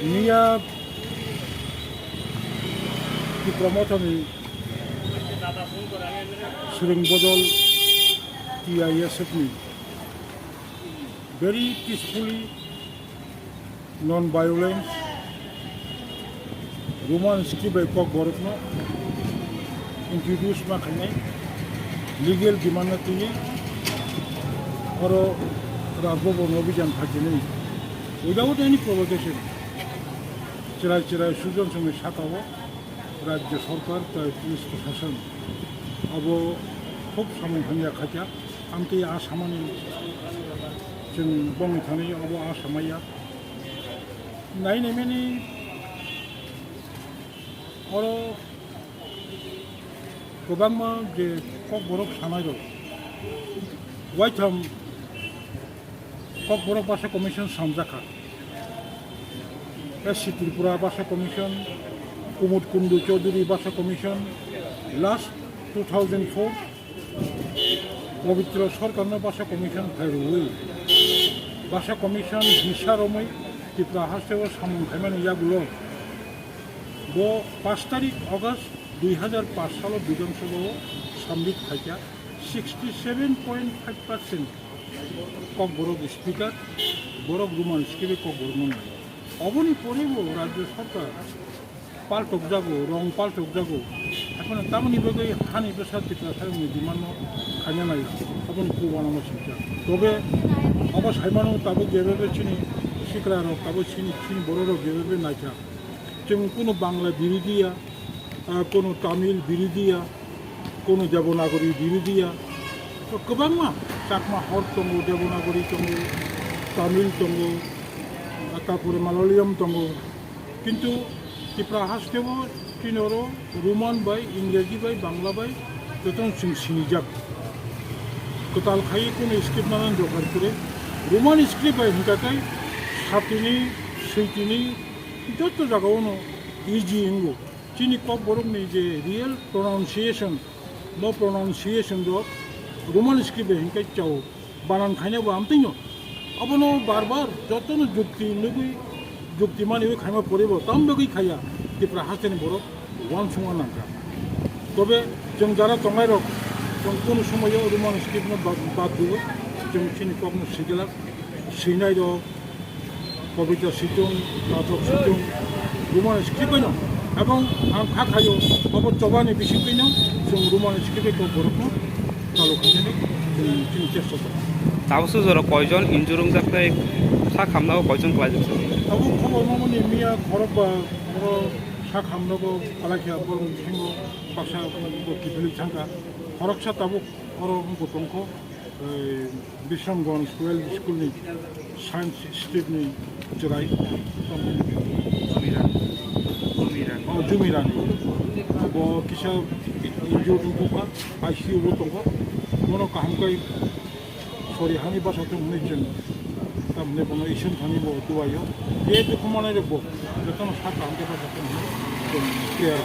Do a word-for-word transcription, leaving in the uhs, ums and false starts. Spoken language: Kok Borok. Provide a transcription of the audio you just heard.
Miya Tipra Mothani Swrwng Bodol T I S F ni very peacefully, non-violence, Roman script bai Kokborok no introduce ma khainai, legal demand no twiwi oro Raj Bhavan obhijan phaikhinai without any provocation. Chwrai chwrai Sujan Singh ni saka o Rajya Sarkar tai Police Prashasan abo khub samung hamya khaikha. Amtwi a samani chwng bongni thani abo a samaya. Nai naimani oro kwbangma je Kokborok sanairok waitham Kokborok Basa Commission samjakha. S C Tripura Basa Commission, Kumud Kundu Chaudhuri Basa Commission, last two thousand four Pabitra Sarkarno Basa Commission khairwi, Basa Commission bisa romwi Tripura hasteo samung khaimani yagulo bo pash tarik August dui hazar pash salo Bidhan Sabhao submit khaikha sixty seven point five percent Kokborok speaker, borok Roman script bai Kokborok no nai. Oboni pore bo Rajya Sarkar paltok jago, rong paltok jago. Ekhon tamoni bagwi hani bwsa Tiprasarokni demand no khaina nai. Aboni kok wanama singcha. Tobe obo saimano tabuk jebebe chini sikla rok, tabuk chini, chini borok rok jebebe naikha. Chwng kunu Bangla birodhiya, ah, kunu Tamil birodhiya, kunu Devanagari birodhiya. To kwbangma Chakma hor tongo, Devanagari tongo, Tamil tongo, ah, tarpore Malayalam tongo. Kintu Tipra hasteo chini oro Roman bai, Ingreji bai, Bangla bai jotono chwng sinijak. Kwtal khai kunu script nana dogar kore. Roman script bai hwnkha khe satini, switini, joto jagao no easy wngo. Chini Kokborokni je real pronunciation, bo pronunciation rok Roman script bai hwnkhe chao, banan khaina bo amtwino. Abono bar bar jotono jukti nugwi, jukti maniwi khaima poribo, tam bagwi khaya Tipra hasteni borok uansukna nangkha. Tobe chwng jara tongnai rok, chwng kunu somoyo Roman script no bad, bad diwi, chwng chini kokno siglak, swinai rok, Kobita situng, natok situng, Roman script bai no. Ebong ang kha khayo, obo chobani bisingtwi no chwng Roman script bai Kokborok no chalo khainani chwng chini chesta tongo. Tabuk sujoro koijon injure wngjak tei sak hamnao koijon klaijak? Tabuk khobor mamani miya khorokba oro sak hamnogo kwlaikha borok bisingo baksa bo kiphilwi thangkha. Khoroksa tabuk oro wngkha tongkho. Ei, Bisramganj twelve school ni science street ni chwrai. Oh, Jumi Rani. Bo kisa injured wngkha, I C U o tongkha. Bono kaham kai sori hani basa thung hwnwi chwng tamni bono isen thani bo duaio. Je dukhu manai rok bo jotono sa kaham khe basa thung hwnwi chwng prayer.